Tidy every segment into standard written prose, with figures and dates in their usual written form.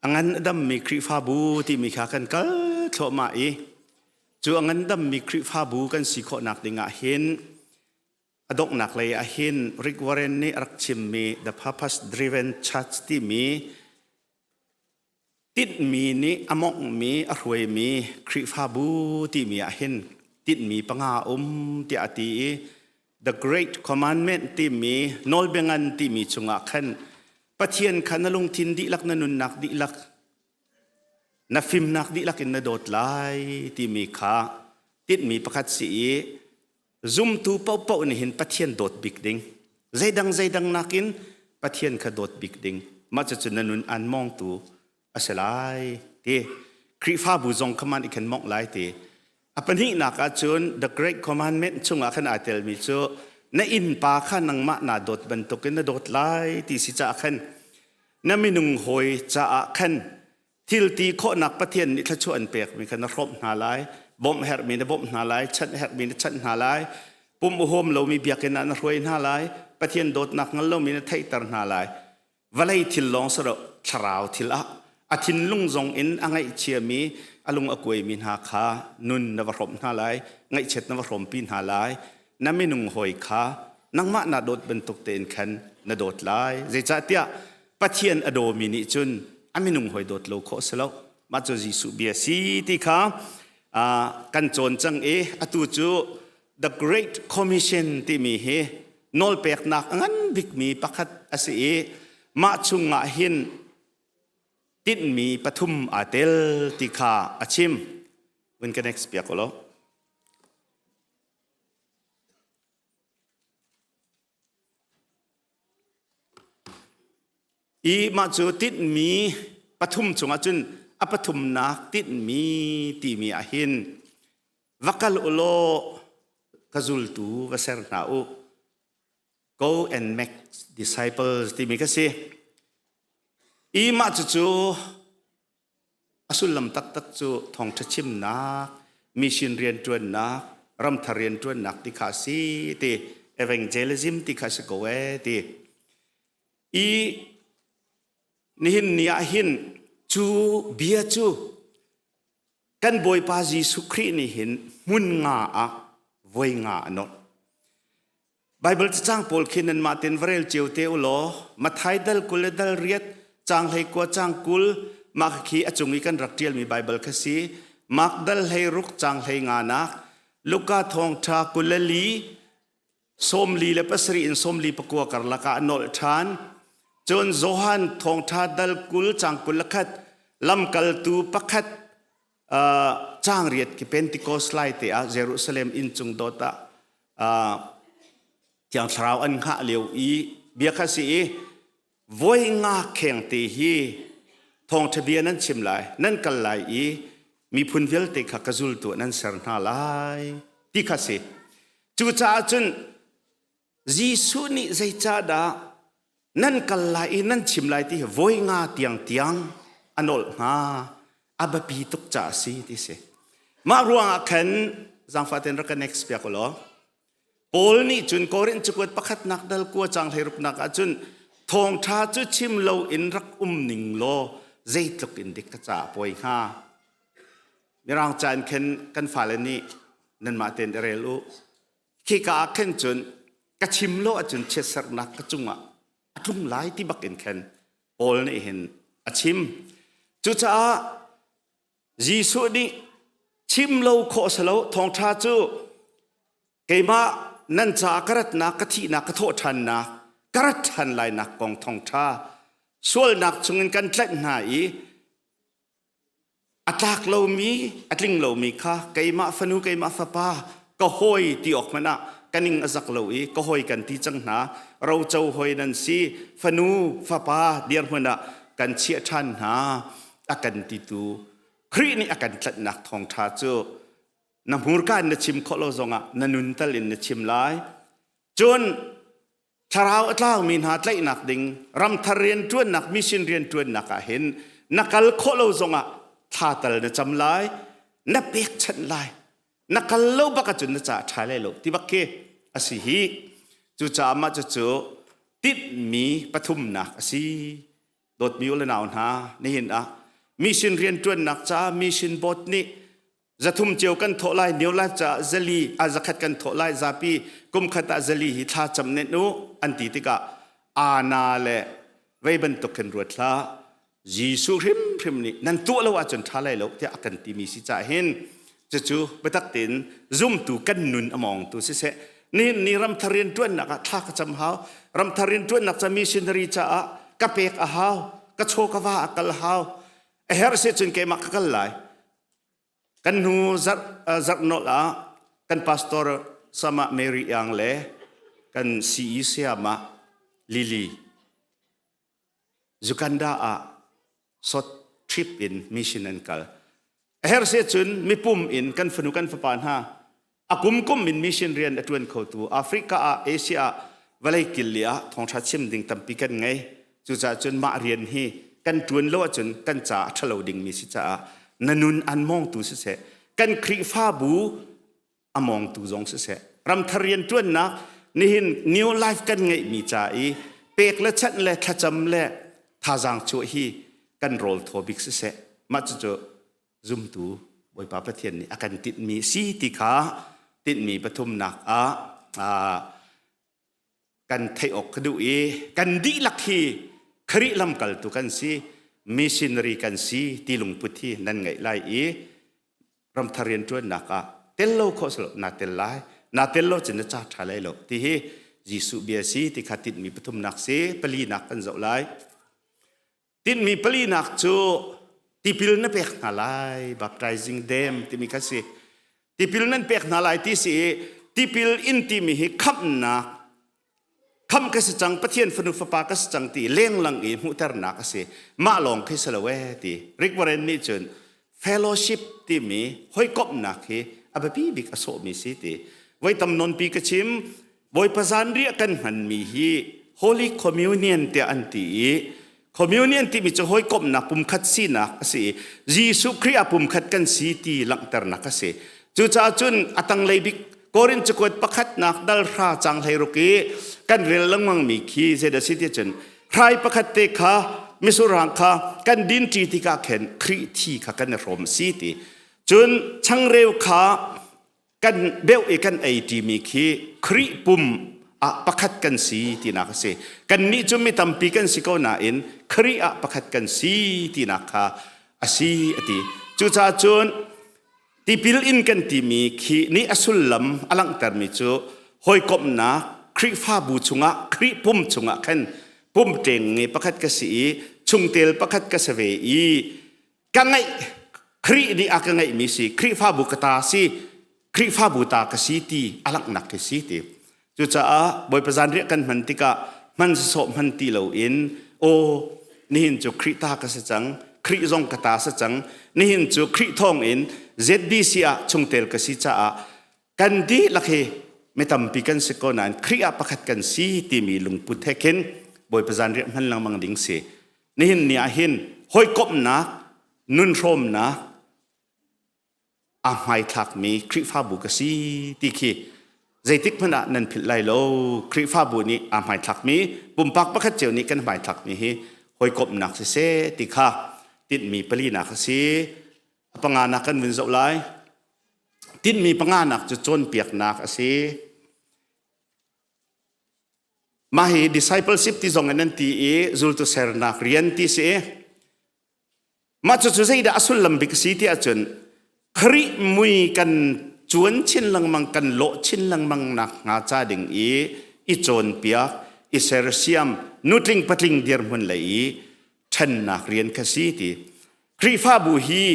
A ngan a dammi Khrihfabu timi kha kan kal thluahmah i cu a ngandammi Khrihfabu kan si khawhnak ding ah hin a donghnak lei ah hin Rick Warren nih a rak chimmi The Purpose Driven Church timi tinhmi nih a monghmi a hruaimi Khrihfabu timi ah hin tinhmi panga um tiah a ti i The Great Commandment timi nawlbia ngan timi chungah khan Pathian kha na lungthin dihlak na nunnak dihlak na fimnak dihlak in na dawt lai timi kha tinhmi pakhat si i zumtu paohpaoh nih hin Pathian dawt bik ding zeidang zeidang nakin Pathian kha dawt bik ding mah cucu na nun an mawngtu a si lai ti Khrihfabu zong kha man i khan mawngh lai ti a pahnihnak ahcun the great commandment chungah khan aa telmi cu na innpa kha nangmah naa dawt bantukin na dawt lai ti si caah khan na minung hawi caah khan thil ti khawhnak Pathian nih thluachuah an pekmi kha na hrawmh hna lai bawmh herhmi na bawmh hna lai chanh herhmi na chanh hna lai pum uhawm lomi biakinn ah na hruai hna lai Pathian dawtnak ngal lomi na theihter hna lai vawlei thil lawng si lo thlarau thil ah a thinlung zong in a ngaihchiami a lung a kuaimi hna kha nun na va hrawmh hna lai ngaihchiat na va hrawmpi hna lai na minung hawi kha nangmah na dawt bantuk tein khan na dawt lai zeicahtiah Pathian a dawmi nih cun a minung hawi dawt lo khawh si lo mah cu Jesuh bia si ti kha kan cawn cang i atu cu the Great Commission timi hi nawlpeknak a ngan bikmi pakhat a si i mah chungah hin tinhmi pathum aa tel ti kha a chim. Vun ka next piak u law. I mah cu tinhmi pathum chungah cun a pathumnak tinhmi timi ah hin va kal u law ka zultu va ser hna u go and make disciples timi ka si i mah cucu A sullam taktak cu thawngṭha chimnak, mission rianṭuannak, ramthar rianṭuannak ti kha a si ti evangelism ti kha a si ko ee ti. I nihin ni ah hin cu bia cu kan Bawipa Jesuh Khrih nih hin hmun nga ah voi nga a nolh. Baibal cacang pawl khi nanmah tein va rel cio te u law Matthai dal 20 le dal riat caang 19 caang 20 mah khi a cung i kan rak ṭialmi Baibal kha si. Mark dal 16 caang 15 nak Luka thawngṭha 24 47 in 49 karlak ah a nolh ṭhan. Cun Johan thawngṭha dal 20 caang 21 lamkaltu pakhat caang riat ki Pentecost lai te ah Jerusalem inn cung dot ah Thiang Thlarau an hngah lio i bia kha si i voi nga kheng te hi thawngṭha bia nan chim lai nan kal lai i miphun vialte kha ka zultu nan ser hna lai ti kha si cucaah cun Jesuh nih zeicahdah nan kal lai i nan chim lai ti hi voi nga tiang tiang a nolh hnga a biapi tuk caah a si ti si mah ruangah khan zaangfah tein rak ka next piak u law Paul nih cun Korin cakuat pakhatnak dal kua cang hleiruknak ah cun thawngṭha cu chim lo in rak um ning law zeitluk in dik ka ca a pawi hnga mirang ca in khin kan fale nih nanmah tein i rel u Khika ah khin cun ka chim lo ahcun chiatserhnak ka cungah a tlung lai ti bak in khan Paul nih hin a chim. Cucaah Jesuh nih chim lo khawh si lo thawngṭha cu keimah nan caah ka ratnak ka thihnak ka thawh ṭhannak ka rat ṭhan lainak kong thawngṭha sualnak chungin kan tlaih hna i A tlak lomi, a tling lomi kha keimah fanu, keimah fapa, ka hawi ti awk hmanh ah ka ning a zak lo i ka hawi kan ti cang hna. Roco hawi nan si, fanu, fapa dirhmun ah kan chiah ṭhan hna a kan titu Khrih nih a kan tlanhnak thawngṭha cu na hmurka in na chim khawh lo zongah na nun tal in na chim lai. Cun Thlarau a tlaumi hna tlaihnak ding ramthar rianṭuannak mission rianṭuannak ah hin na kal khawh lo zongah thla tal na cam lai na pekchanh lai na kal lo bak ahcun na ca ṭha lai lo ti bak khi a si hi cucaah mah cucu tinhmi pathumnak a si. Dawtmi u le nau hna, nihin ah mission rianṭuannak caah mission board nih 300 cio kan thawh lai, New Life caah 400, a 100 kan thawh lai, zapi kum khat ah 400 hi thla cam nen u an ti tikah ana le vei bantuk khin ruat hlah. Jesuh hrimhrim nih nan tuah lo ahcun ṭha lai lo tiah a kan timi si caah hin cucu biatak tein zumtu kan nun a mawngtu siseh nihin ni ramthar rianṭuannak ah thla ka cam hau ramthar rianṭuannak ca missionary caah ka pek a hau ka chaw ka va a kal hau a herh si cun keimah ka kal lai kan hnu zarh zarh nolh ah kan pastor sama Mary Yang le kan CE sayama Lily Uganda ah short trip in mission an kal. A her se cun mipum in kan fanu kan fapa hna a kum kum in mission rian a tuan khotu Africa ah Asia ah vawlei kil li ah thawngtha chim ding tampi kan ngei. Cucaah cun mah rian hi kan tuan lo ahcun kan ca a ṭhalo dingmi si caah na nun an mawngtu siseh kan Khrihfabu a mawngtu zong siseh ramthar rianṭuannak nihin new life kan ngeihmi ca i pek le chanh le thlacam le thazaang chuah hi kan rawl thaw bik siseh mah cucu zumtu Bawipa Pathian nih a kan tinhmi si ti kha tinhmi pathumnak ah kan theih awk ka duh i kan dihlak hi Khrih lamkaltu kan si missionary kan si ti lungput hi nan ngeih lai i ramthar rianṭuannak ah tel lo khawh silo na tel lai na tel lo cun na ca ṭha lai lo ti hi Jesuh bia si ti kha tinhmi pathumnak si palinak kan zoh lai tinhmi palinak cu tipil na pek hna lai baptizing them timi kha si tipil nan pek hna lai ti si i tipil in timi hi khamhnak kham ka si cang Pathian fanu fapa ka si cang ti lenglang i hmuhternak a si mah lawng khi si lo ee ti Rick Warren nih cun fellowship timi hawikomhnak hi a biapi bik a sawhmi si ti voi tam nawnpi ka chim Bawipa zanriah kan hmanmi hi Holy Communion tiah an ti i Communion timi cu hawikomhnak pumkhat sinak a si i Jesuh Khrih ah pumkhat kan si ti langhternak a si. Cucaah cun a tanglei bik Korin cakuat pakhatnak dal hra cang 16 i kan rel lengmangmi khi zeidah si ti cun hrai pakhat te kha misurang kha kan din ṭi tikah khin Khrih thi kha kan i hrawm si ti. Cun changreu kha kan beuh i kan ei ṭimi khi Khrih pum ah pakhat kan si tinak a si. Kannih cu mi tampi kan si ko nain Khrih ah pakhat kan si tinak kha a si a ti. Cucaah cun tipil in kan timi khi nih a sullam a langhtermi cu hawikomhnak Khrihfabu chungah Khrih pum chungah khan pum ṭeng nge pakhat ka si i chungtel pakhat ka si ve i ka ngeih Khrih nih a ka ngeihmi si Khrihfabu ka ta si Khrihfabu ta ka si ti a langhnak khi si ti cucaah Bawipa zanriah kan hman tikah hman sawh hman ti loin aw nihin cu Khrih ta ka si cang Khrih zong ka ta si cang nihin cu Khrih thawng in ZBC ah chungtel ka si caah kan dihlak hi mi tampi kan si ko nain Khrih ah pakhat kan si timi lungput he khin Bawipa zanriah hman lengmang ding si Nihin ni ah hin hawikomhnak, nunhrawmnak aa hmaithlakmi Khrihfabu ka si ti khi zeitik hmanh ah nan philh lai lo. Khrihfabu nih aa hmaithlakmi, pumpak pakhat cio nih kan hmaithlakmi hi hawikomhnak siseh ti kha tinhmi palinak a si. A panganak kan vun zoh lai. Tinhmi panganak cu cawnpiaknak a si. Mah hi discipleship ti zong in an ti i zultu sernak rian ti si. Mah cucu zeidah a sullam bik si ti ahcun Khrih mui kan cuan chin lengmang kan lawh chin lengmang nak hnga ca ding i i cawnpiak i sersiam nutling patling dirhmun lei i ṭhennak rian kha si ti Khrihfabu hi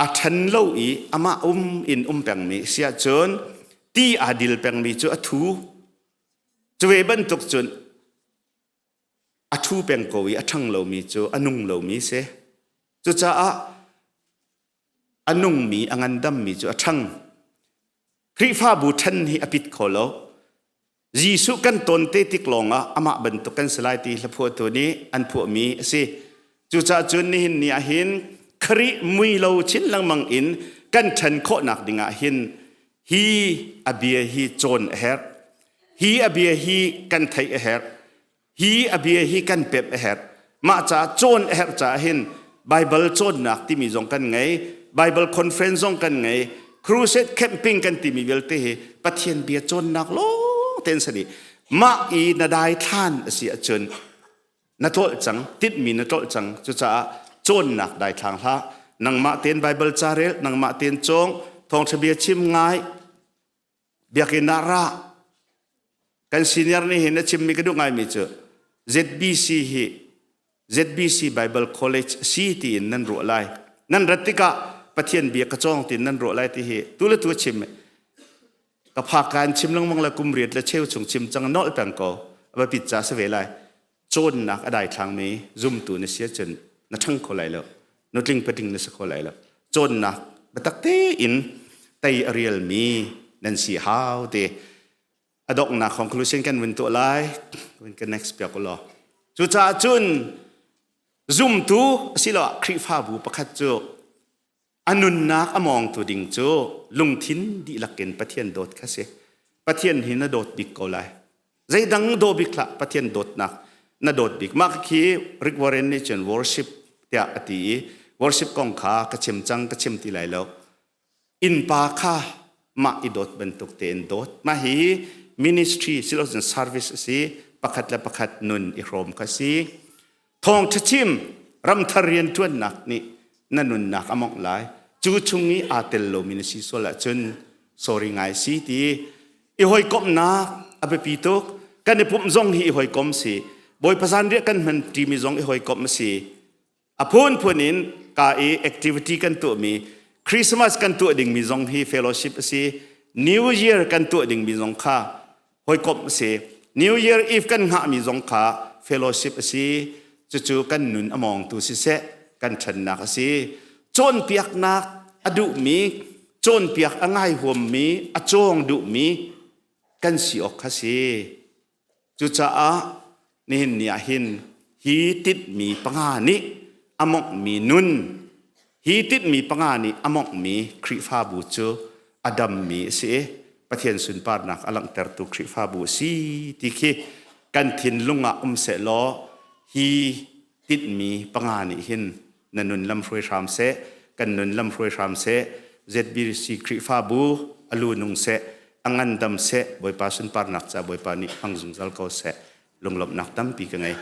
A ṭhen lo i amah um in um pengmi si ahcun ti aa dil pengmi cu a thu. Cu ve bantuk cun a ṭhu peng ko i a ṭhang lomi cu a nung lomi si. Cucaah a nungmi, a ngandammi cu a ṭhang. Khrihfabu ṭhen hi a pit kho lo. Jesuh kan ton te tik lawngah amah bantuk kan si lai ti hlaphuahtu nih an phuahmi a si. Cucaah cun nihin ni ah hin Khrih mui lo chin lengmang in kan ṭhen khawhnak dingah hin hi a bia hi cawn a herh. Hi a bia hi kan theih a herh. Hi a bia hi kan pemh a herh. Mah caah cawn a herh caah hin Bible cawnnak timi zong kan ngei, Bible conference zong kan ngei, crusade camping kan timi vialte hi Pathian bia cawnnak lawng tein sani. Mah i na dai thlan a si ahcun na tlolh cang, tinhmi na tlolh cang. Cucaah cawnnak daithlang hlah. Nangmah tein Bible ca rel, nangmah tein cawng, thawngṭha bia chim ngai, biakinn ah ra. Kan senior nih hin a chimmi ka duh ngaimi cu ZBC hi ZBC Bible College si tiin nan ruah lai. Nan rat tikah Pathian bia ka cawng tiin nan ruah lai ti hi tu le tu a chim. Ka phak ka in chim lengmang le kum riat le cheu chung chim cang nolh peng ko. A biapit ca si ve lai. Cawnnak a daithlangmi zumtu na si ahcun na ṭhang kho lai lo. Nutling patling na si kho lai lo. Cawnnak biatak tein tei a rialmi nan si hau te. A donghnak conclusion kan vun tuah lai. Vun ka next piak u law. Cucaah cun zumtu asiloah Khrihfabu pakhat cu a nunnak a mawngtu ding cu lungthin dihlak in Pathian dawt kha si. Pathian hi na dawt bik ko lai. Zeidang daw bik hlah, Pathian dawtnak na dawt bik. Mah khi Rick Warren nih cun worship tiah a ti i worship kong kha ka chim cang, ka chim ti lai lo. Innpa kha mah i dawt bantuk tein dawt. Mah hi ministry silocun service a si. Pakhat le pakhat nun i hrawm kha si. Thawngṭha chim ramthar rianṭuannak nih na nunnak a mawngh lai. Cu chung i aa tel lomi na si sual ahcun sorry ngai si ti i hawikomhnak a biapi tuk. Kan i pumh zong hi i hawikom si. Bawipa zanriah kan hman ṭimi zong i hawikomh a si. A phunphun in ka i activity kan tuahmi Christmas kan tuah dingmi zong hi fellowship a si. New Year kan tuah dingmi zong kha hawikomh a si. New Year Eve kan hngahmi zong kha fellowship a si. Cucu kan nun a mawngtu siseh, kan ṭhannak a si. Cawnpiaknak a duhmi, cawnpiak a ngai huammi, a cawng duhmi kan si awk kha si. Cucaah nihin ni ah hin hi tinhmi panga nih a mawnghmi nun, hi tinhmi panga nih a mawnghmi Khrihfabu cu a dammi a si i Pathian sunparnak a langhtertu Khrihfabu a si ti khi kan thinlung ah um sehlaw hi tinhmi panga nih hin na nun lam hruai hram seh, kan nun lam hruai hram seh, ZBC Khrihfabu a lu nung seh, a ngandam seh, Bawipa sunparnak ca Bawipa nih hmang zungzal ko seh. Lunglawmhnak tampi ka ngei.